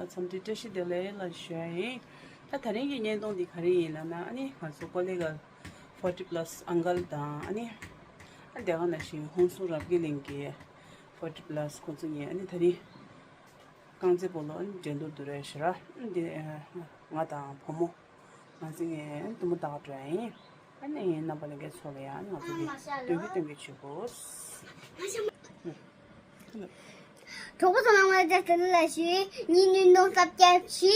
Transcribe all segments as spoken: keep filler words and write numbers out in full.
འཚམས་འདྲི་བཀྲ་ཤིས་བདེ་ལེགས་ལ་ཞུ་ཡ་ཡིན། ད་ད་རིང་གི་བརྙན་ཐུང་འདི་ག་རེ་ཡིན་ལབ་ན། ཨ་ནི་ང་ཚོ་ཀོ་ལེ་གལ་ཕོར་ཊི་པ་ལ་སི་ཨང་ཀལ་དང་། ཨ་ནི་ཨ་དེ་ག་ནང་བཞིན་ཧུན་སུར་རབ་རྒྱས་གླིང་གི་ཕོར་ཊི་པ་ལ་སི་ཁོང་ཚོ་གཉིས་ཨ་ནི་ད་རིང་རྐང་རྩེད་སྤོ་ལོ་ཨ་ནི་འགྲན་བསྡུར་དུ་རེད་ཤག་ར། ཨ་ནི་འདི་ང་དང་བུ་མོ་ང་ཚོ་གཉིས་ཨ་ནི་འདུག་མོ་ལྟ་ག་འགྲོ་ཡ་ཡིན། ཨ་ནི་རྣམ་པ་ལྷན་རྒྱས་ཚོ་ལ་ཡང་ང་ཚོ་གི་སྟོན་གི་སྟོན་གི་བྱེད་དགོས། གྲོགས་པོ་ཚོ་ལ་ང་ཚོ་དེ་ལ་ཞུ། ཉིན་ཉིན་སྟོང་སབ་སྐྱབས་ཆེ།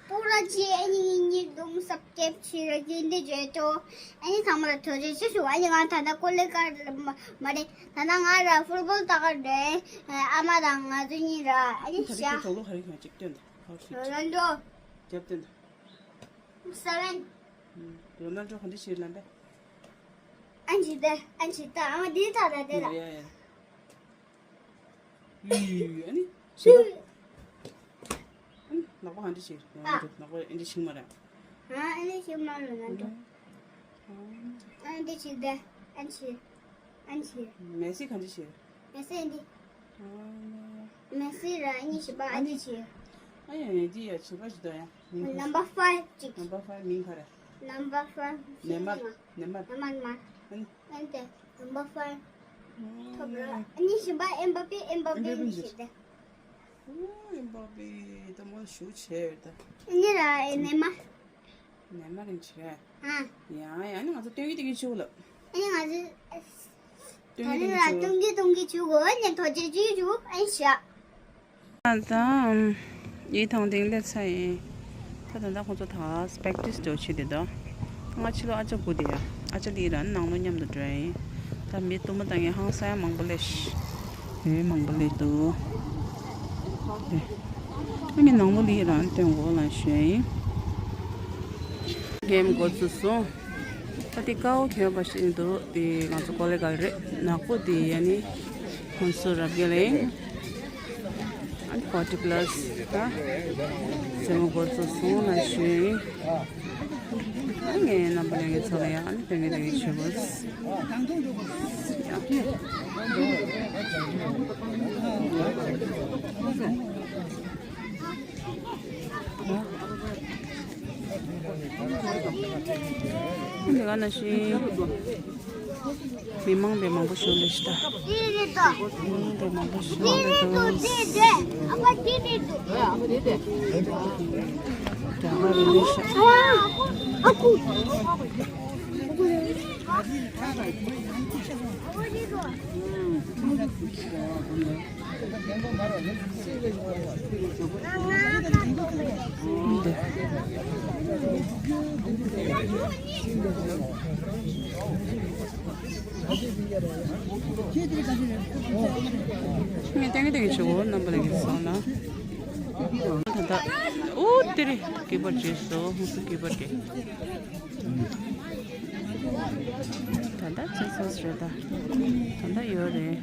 སྤུ་ར་ཆེ། ཨ་ནི་ཉིན་ཉིན་སྟོང་སབ་སྐྱབས་ཆེ་ར་ཅན་དེ་བརྗོད་ཆོག་ཨ་ནི་ཚང་མ་ལ་ཐུགས་རྗེ་ཆེ་ཞུ། ཨ་ནི་ང་ད་ལྟ་ཀོ་ལེ་གལ་མ་རེད། ད་ལྟ་ང་ར་ཕུཊ་བོལ་ལྟ་ག་འགྲོ། ཨ་མ་དང་ང་ཚོ་གཉིས་ར། ཨ་ནི་ད་ཤ་རེས་ཀྱི་གྲོགས་ལོ་ག་རེ་ཁྱོད་ཅིག་སྟོན་ད། ཧོ་ཤིཊ། རོ་ནལ་ཌོ། རྒྱབ་སྟོན་ད། སེ་ཝེན། རོ་ནལ་ཌོ་ག་འདྲ་བྱེད་ལབ་པས། ཨན་ཆི་ད། ཨན་ཆི་ད། ཨ་མ་འདི་ད་ད་དེ་ད། ཡ་ཡ། ཡུ་ཡུ་ཡུ། ཨ་ནི་ཤི་ད། ཨ་ནི་ནག་པོ་ག་འདྲ་བྱེད། ཡ་ཨ་འདྲ་ནག་པོ་ཨ་འདྲ་བྱེད་མ་རེད། ཨ་ཨ་འདྲ་བྱེད་མ་རེད་ནག་པོ། ཨ་འདྲ་བྱེད་ད། ཨན་ཆི། ཨན་ཆི། མེ་སི་ག་འདྲ་བྱེད། མེ་སི་འདི། ཨ་ནི། མེ་སི་ར་ཨ་ནི་ཞིག་པ་ཨ་ནི་ཆི། ཨ་ཡ་ཡ་འདི་ཡ་ཆི་པ་ཞིག་ད་ཡ། མིང་ག་ནམ་བར་ཕའིབ་ཅིག་ནམ་བར་ཕའིབ་མིང་ག་རེ། ནམ་བར་ཕའིབ། ནེ་མར། ནེ་མར། ནེ་མར་ནེ་མར། ཨ་ནི། ཨ་ནི་དེ་ནམ་བར་ཕའིབ། ཨ་ཐོབ་ར། ཨ་ནི་ཞིག་པ་ཨེམ་བ་པེ། ཨེམ་བ་པེ་ཨེམ་བ་པེ་ཨ་ནི་ཞིག་དེ། ཨོ་ཨེམ་བ་པེ་ད་མ་ཞུ་བྱས་ད། ཨ་ནི་ར་ཨེ་ནེ་མར། ནེ་མར་རིང་ཆེ། ཨ། ཡ་ཡ། ཨ་ནི་ང་ཚོ་སྟོན་གི་སྟོན་གི་བྱེད་དགོས་ལབ། ཨ་ནི་ང་ཚོ་ད་རིང་ལ་སྟོན་གི་སྟོན་གི་བྱེད་དགོས། ཨ་ནི་ཐོ་ཅེ་ཅི་བྱུ་ཨ་ནི་ཤ། ད་ཡིད་ཐང་ཏིང་སླེབས་ཚར་ཡིན། ད་ད་ལྟ་ཁོང་ཚོ་ད་པེག་ཊི་སི་འགྲོ་བྱེད་དེ་འདུག་ང་ཕྱི་ལོགས་ཨ་ཅག་སྒུག་དེ་ཡ། ཨ་ཅག་ལི་ར་ནང་ལོགས་མཉམ་དུ་འགྲོ་ཡ་ཡིན། ད་མི་སྟོང་པ་ད་ངས་ཧང་སང་ཡ་མང་པོ་སླེབས་ཤག་དེ་མང་པོ་སླེབས་འདུག་དེ། ཨ་ནི་ནང་ལོགས་ལི་རང་སྟོན་དགོས་ལ་ཞུ་ཡ་ཡིན། གེམ་འགོ་བཙུགས་སོང་། ད་དེ་ཀའོ་ཁྱོད་པ་ཞིག་འདུག་དེ་ང་ཚོ་ཀོ་ལེ་གལ་རེད། ནག་པོ་དེ་ཡ་ནི་ཧུན་སུར་རབ་རྒྱས་གླིང་། ཨ་ནི་ཕོར་ཊི་པ་ལ་སི་ད་རྩེད་མོ་འགོ་བཙུགས་སོང་ལ་ཞུ་ཡ་ཡིན། ཨ་ངའི་རྣམ་པ་ལྷན་རྒྱས་ཚོ་ལ་ཡང་ཨ་ནི་ཕན་ངེས་ལེགས་ཉེས་ཞུ་དགོས། འདི་ག་ནང་བཞིན་མི་མང་པོ་མང་པོ་ཞིག་སླེབས་ཤག་ད། མི་མང་པོ་མང་པོ་ཞིག་སླེབས་འདུག་རྒྱ་གར་རེད་ཤག་ངས་ཏན་ཏན་ཞུ་གོ་རྣམ་པ་ལ་གི་སོང་ན། ད་ལྟ་ཨོ་དེ་རེད། གི་པར་བརྗེས་སོ། ཧུན་སུར་གི་པར་བརྗེས། ད་ལྟ་ཚེས་སོ་རེད་ད། ད་ལྟ་ཡོད་རེད།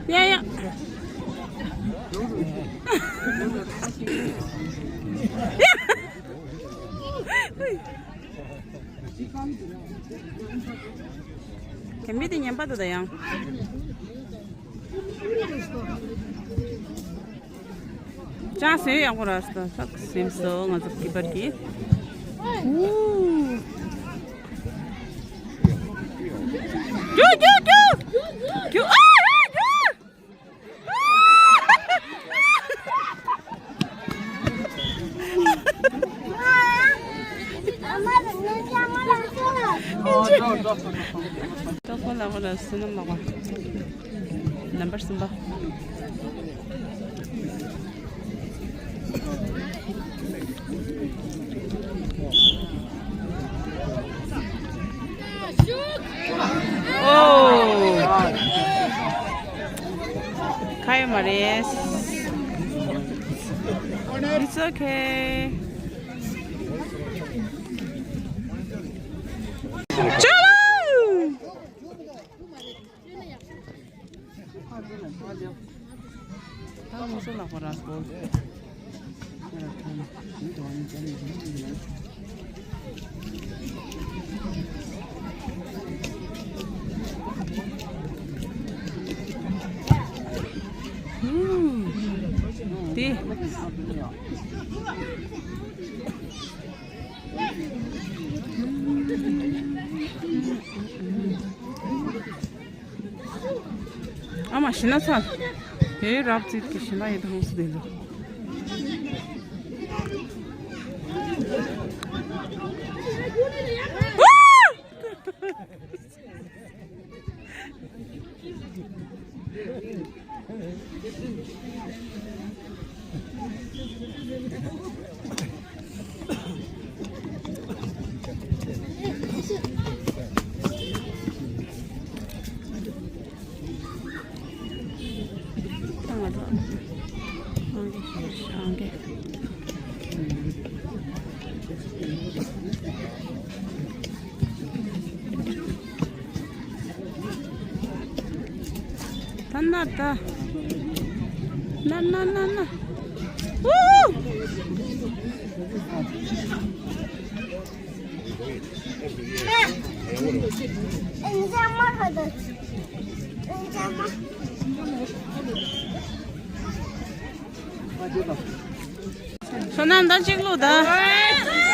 ཡ་ཡ། གན་པི་དེ་ཉན་པ་དུ་ད་ཡང་། ཅང་སེ་ཡག་པོ་ར་སྟ་སག་སིམ་སོ་ང་ཚོ་གི་པར་གི། ཨུ། ཀྱུ་ཀྱུ་ཀྱུ། ཀྱུ་ཨ་ཨ་ཀྱུ། ཏོག་ཙམ་ལ་ཁོ་ལ་བསོད་ནམས་མ་གོ། ནམ་པར་གསུམ་པ། ཨོ། ཁ་ཡོད་མ་རེད། It's okay. Chalo! ཨ་མ་ཤི་ན་ཚ། ཧེ་རབ་ཙིག་གི་ཤི་ན་ཡེ་ད་ཧོང་སུ་དེ་ལོ། ད་ན་ད། ན་ན་ན་ན། ཨུ། བསོད་ནམས་ད་གཅིག་བླུགས་ད།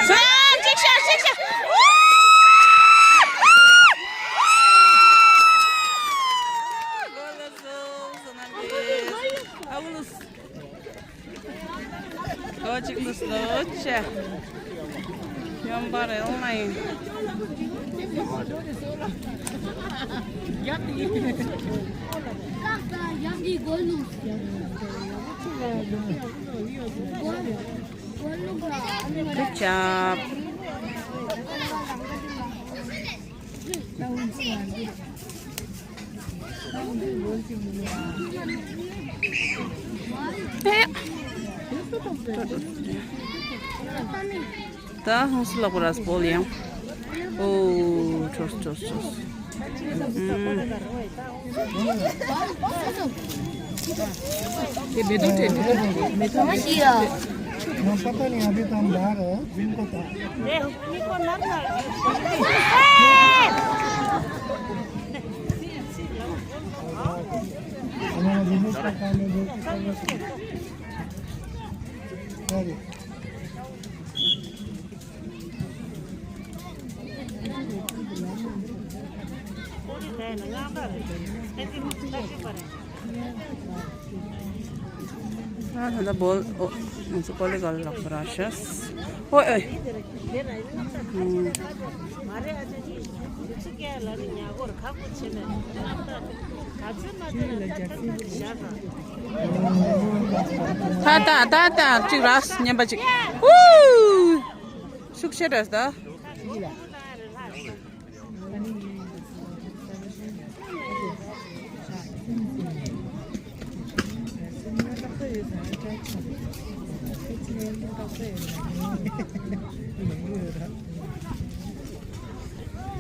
བསོད་ནམས་གཅིག་ཤ་གཅིག་ཤ། ཨ་བུ་ལུས། ལོ་གཅིག་ལུས་ལོ་ཆེ། ཡོང་པ་རེད་ལ་ཡིན། Good job. ད་ཧང་སུ་ལག་པ་ར་སྤོལ་ཡང་། ཨོ། ཁྲོས་ཁྲོས་ཁྲོས། ཨུམ། ཨ་ད་ལྟ་བོལ། ཨོ། ང་ཚོ་ཀོ་ལེ་ག་ལ་ལག་པ་ར་ཤ། ཨོ་ཨེ། ཨུམ། ད་ད་ད་ད་གཅིག་ར་སྙན་པ་གཅིག་ཨུ། ཤུགས་ཆེ་ར་ད།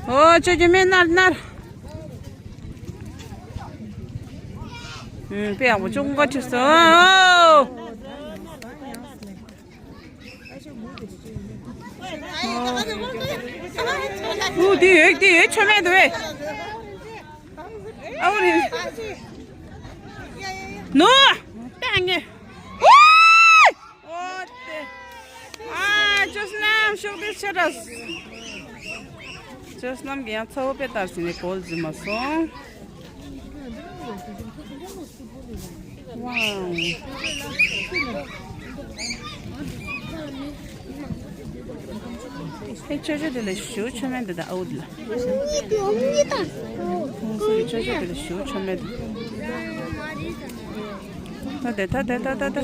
ཨོ། ཁྱོད་ཀྱི་མེ་ནར་ནར། ཨུམ། དཔེ་ཡག་པོ་ཅུང་ག་ཁྲིད་སོང་། ཨོ། ཨུ། དེ་ཡོད་དེ་ཡོད་ཆོ་མེད་དུ་བས། ཨའུ་རེད། ནོ། ཏང་ངེ། ཨོ་ཏེ། ཨ་ཅོ་སྣམ་ཤོག་དེ་ཆེ་ར། ཅོ་སྣམ་གི་ཡང་ཚ་བོ་པེ་ཏར་སི་ནས་གོལ་ཟིན་མ་སོང་། ཝའོ། ཨེ་ཅོ་ཅོ་དེ་ལ་ཞུ་ཆོ་མེད་འདི་ད་ཨའུ་དེ་ལ། ཁོང་ཚོ་ཡི་ཅོ་ཅོ་དེ་ལ་ཞུ་ཆོ་མེད་འདི། ད་དེ་ད་དེ་ད་ད་ད།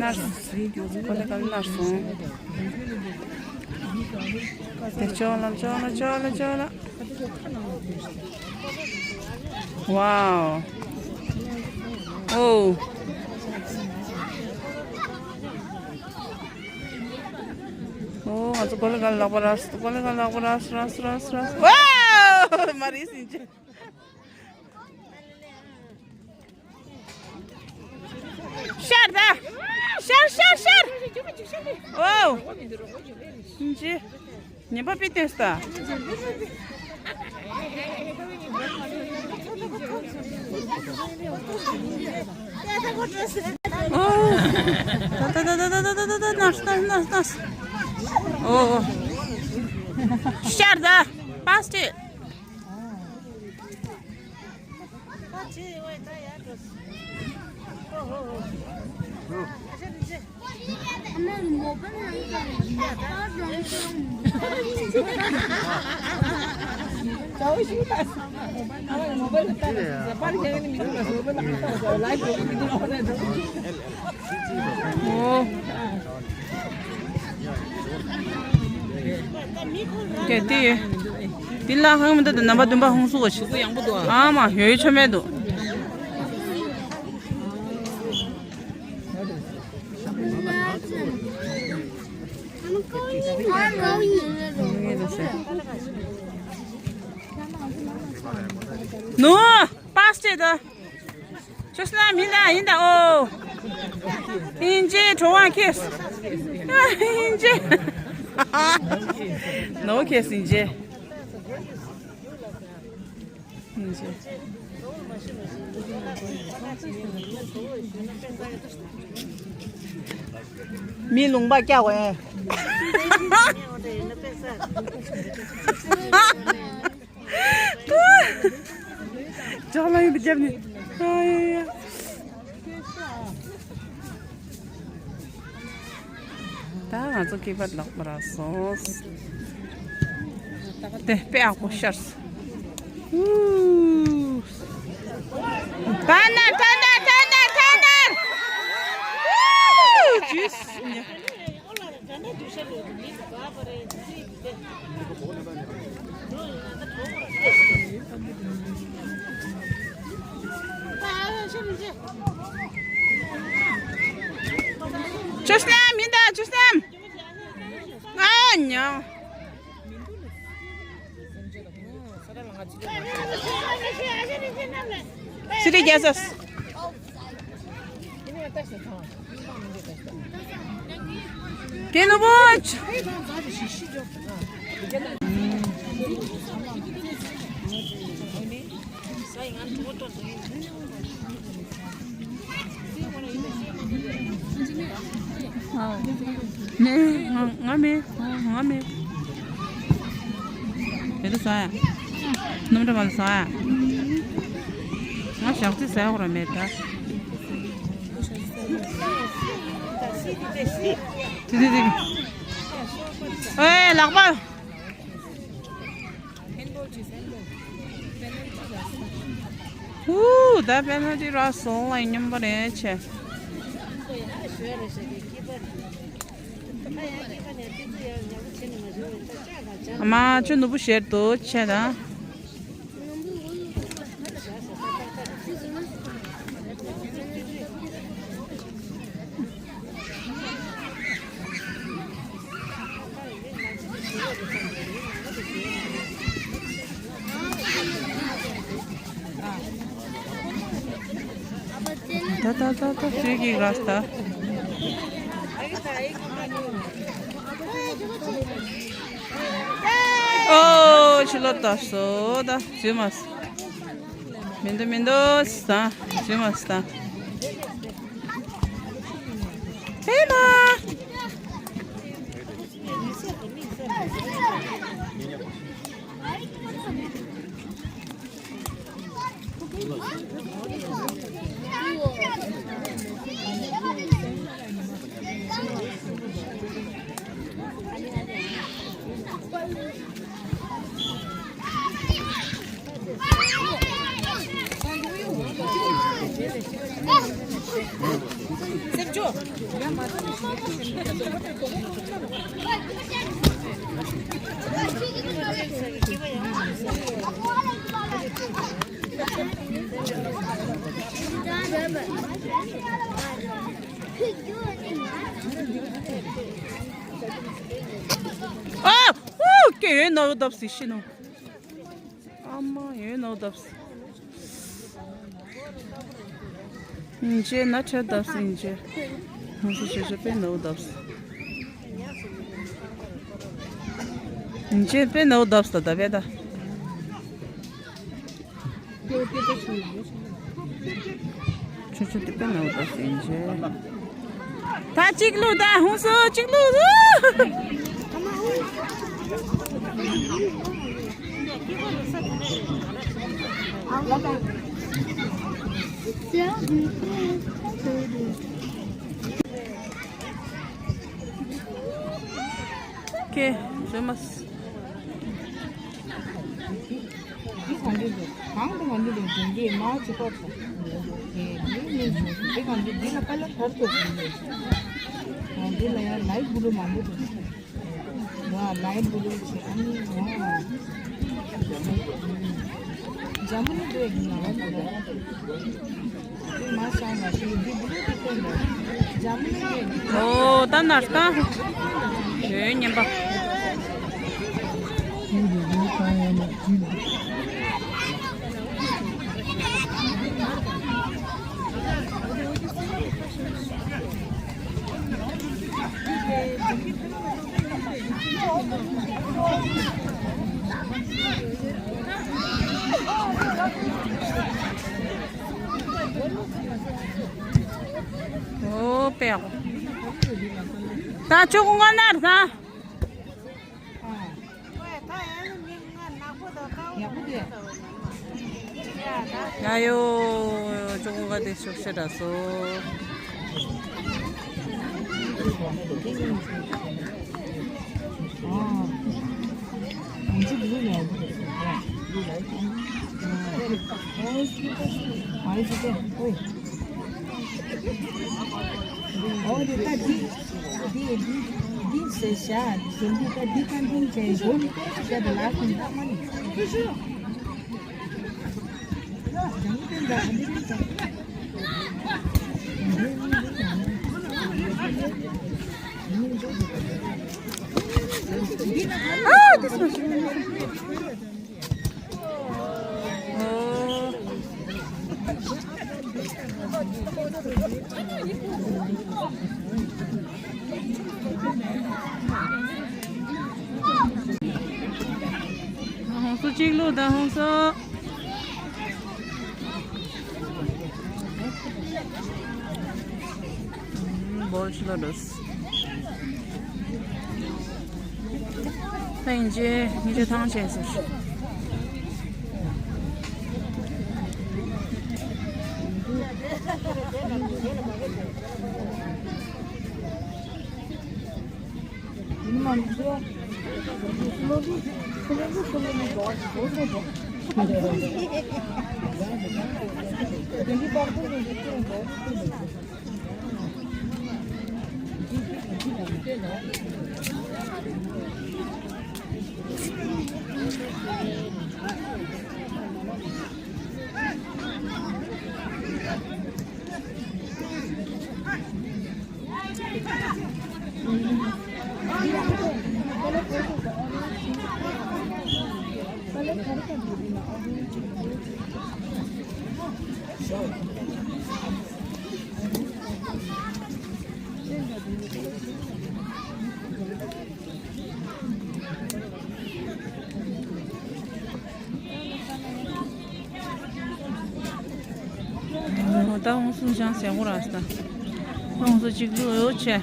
ནར་སི། ཁོ་ལ་ག་ནར་སོང་། དེ་ཅོ་ལ་ཅོ་ལ་ཅོ་ལ་ཅོ་ལ། ཝའོ། ཨོ། ཨོ། གོ་ལ་ག་ལག་པ་རས། གོ་ལ་ག་ལག་པ་རས་རས་རས་རས། ཝའོ། མ་རིག་སིན་ཅི། ཤར་ད། ཤར་ཤར་ཤར། ཨོ། ཅི། ཉན་པ་པི་ཏེས་ད། ཨོ། ད་ད་ད། ནས་ནས་ནས་ནས། ཨོ། ཤར་ད། པ་སི་ཊི། ཨོ། གལ་ཏེ། འདི་ལ་ཧང་མི་འདུག་ནམ་པ་བདུན་པ་ཧོང་སུ་གོ་ཞིག་ཨ་མ་ཡོད་ཆོ་མེད་འདུག་ནུ། པ་སི་ཊི་ད། ཆུ་སྣ་མི་ད་ཡིན་ད་ཨོ། ཨིན་ཇི་གྲོ་བ་ཁེས། ཨིན་ཇི། ནོ་ཁེས་ཨིན་ཇི། ཨིན་ཇི། མི་ལུང་པ་སྐྱ་བས། ཅག་ལ་ཡིན་པ་རྒྱབ་ནས། ཨ་ཡ་ཡ། ད་ང་ཚོ་ཀི་པར་ལག་པ་རག་སོང་། དེ་དཔེ་ཡག་པོ་ཤར་སོང་། ཐན་ནར་ཐན་ནར་ཐན་ནར་ཐན་ནར། ཇུས། ཅོ་སྣམ་ཡིན་ད་ཅོ་སྣམ། ཨ་ཉོ། སི་རི་རྒྱལ་སོས། དེ་ནུ་བོ། ནས་ང་ང་མེད་ང་མེད། དེ་དུ་ཟ་ཡ། སྣུམ་འདྲ་མ་ལ་ཟ་ཡ། ང་ཞག་ཚི་ཟ་ཡ་ཁོ་ར་མེད་ད། དེ་དེ་དེ། ཨེ་ལག་པ། ཧུ། ད་པེ་ནལ་ཊི་རག་སོང་ལ་སྙོམས་པ་རེད་ཆེ། ཨ་མ་ཁྱོད་ནོར་བུ་ཞེར་དུ་ཆེ་ད། ད་ད་ད་ད་ཅིག་གི་ར་སྟ། ཨོ་ཕྱི་ལོགས་ད་སོ་ད་ཇུ་མ་སོ། མི་འདུག་མི་འདུག་ས་ཇུ་མ་སོ་ད། ཧེ་མ། ཨོ་དབ་སི་ཤི་ནོ། ཨ་མ་ཡོད་ནོ་དབ་སི། ཨིན་ཇེ་ན་ཁྲ་དབ་སི་ཨིན་ཇེ། ཧུང་སུ་ཆེ་ཆེ་པེ་ནོ་དབ་སི། ཨིན་ཇེ་པེ་ནོ་དབ་སི་ད་ད་བེ་ད། ཆུ་ཆུ་དེ་པེ་ནོ་དབ་སི་ཨིན་ཇེ། ད་གཅིག་ལུ་ད་ཧུང་སུ་གཅིག་ལུ། ཁེ་ཟེར་མ། འདི་ག་འདི་འདུག་གང་དུ་ག་འདི་འདུག་འདི་འདི་མ་ཅི་པོ་ཚོ། འདི་འདི་འདི་ག་འདི་འདི་ལ་ཀ་ལ་ཐར་ཚོ་འདི་འདི་ལ་ཡང་ལའིཊ་བུ་ལུ་མང་པོ་འདུག་ལའིཊ་བུ་ལུ་ཆེ་ཨ་ནི་ཡང་འཇམ་པོ་ནི་འདུག་འདི་ན་ལ་ཀ་ལ། ཨོ་ད་ནར་ད། ཡོད་ཉན་པ། ཨོ་པེ་ཨོ། ད་ཆུ་ཀུང་ག་ནར་ད། ཡ་ཡོ། ཅོག་ག་དེ་ཤོག་ཤ་འདྲ་སོ། ཧོང་སུ་གཅིག་ལུ་ད་ཧོང་སུ། བོལ་ཤི་ལོ་ཌོས། ད་ཨིན་ཇེ་ཨིན་ཇེ་ཐང་ཆེན་སུ། ད་ཧོང་སུ་ཞང་ཟེར་གོ་ར་ས། ད་ཧོང་སུ་གཅིག་ལུ་ཡོད་ཆེ།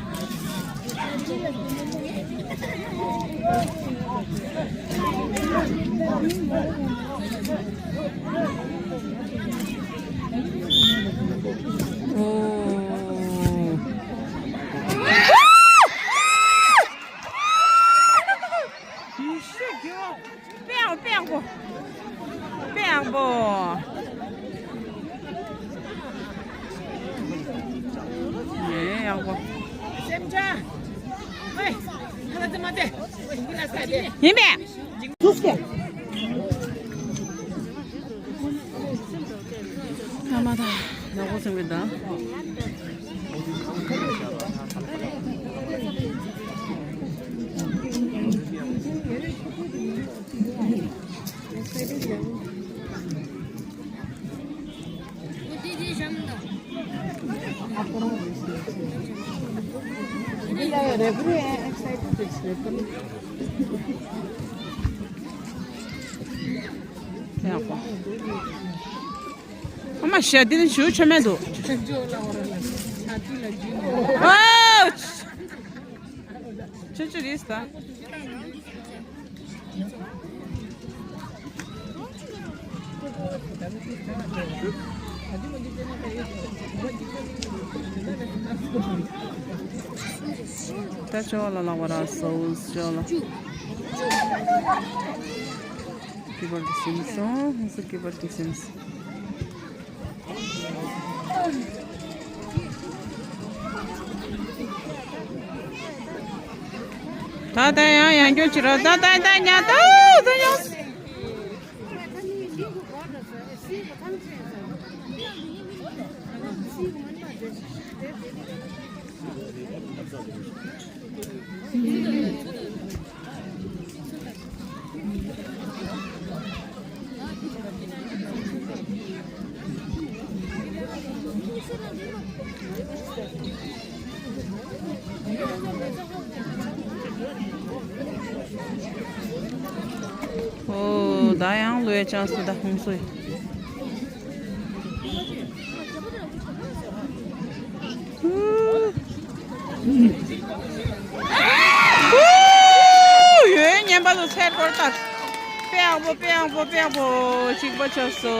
ཨོ། དཔེ་ཡག་པོ། དཔེ་ཡག་པོ། ཡེ་ཡག་པོ། སེམས་ཅན། ཧེ། ཁ་ལ་ཙི་མ་ཏེ། ཡིན་པས། ཐ་མ་ད་ནག་པོ་སེམས་ཀྱི་ད། ཨ་མ་ཤ་འདི་ནི་ཞུ་ཆོ་མེད་འདུག་ཨོ། ཆུ་ཆུ་རིས་ད། ད་ཅོ་ལ་ལ་བ་ར་སོ་ཅོ་ལ། སྐྱིད་པོ་དེ་སིམ་སོང་། སྐྱིད་པོ་དེ་སིམ་སོང་། ད་ད་ཡང་ཡང་སྐྱོ་ཅི་ར། ད་ད་ད་ཉ་ད་ད་ཡང་། ཨོ། ད་ཡང་ལོས་ཅང་སུ་ད་ཧུང་སུ་ཡི། ཡོད་ཉན་པ་ལོ་ཚད་སྐོར་ལྟར། དཔེ་ཡག་པོ། དཔེ་ཡག་པོ། དཔེ་ཡག་པོ། གཅིག་པ་ཆགས་སོ།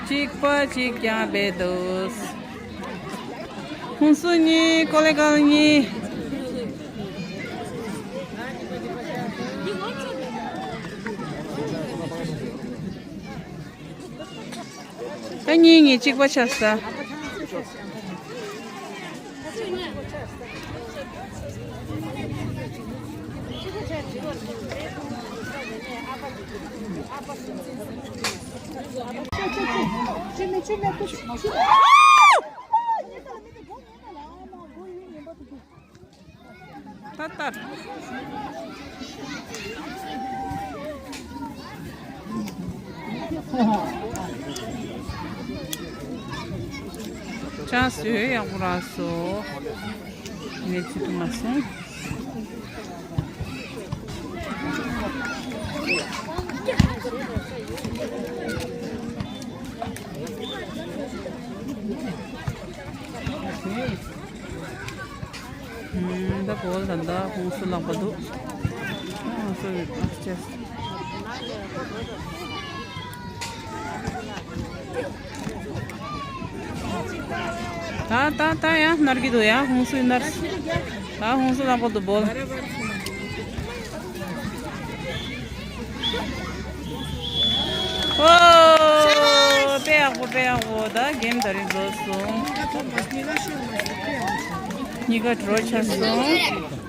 གཅིག་པ་གཅིག་ཀྱང་བེད་འདུག་ཧུང་སུ་གཉིས། ཀོ་ལེ་གལ་གཉིས། ད་གཉིས་གཉིས་གཅིག་པ་ཆགས་ས། ད་ལྟར། ཅང་སུ་ཡག་པོ་རག་སོང་། ངས་ཅི་ཐུབ་མ་སོང་། ད་བོལ་ད་ད་ཧུང་སུ་ལག་པ་འདུག་ཧུང་སུ་ཡོད་ཅེས། ད་ད་ད་ཡང་ནར་གི་འདུག་ཡང་ཧུང་སུ་ནར། ད་ཧུང་སུ་ལག་པ་འདུག་བོལ། ཨོ། དཔེ་ཡག་པོ། དཔེ་ཡག་པོ། ད་གེམ་ད་རིང་རྫོགས་སོང་། གཉིས་ཀ་ཌོ་རོ་ཆགས་སོང་།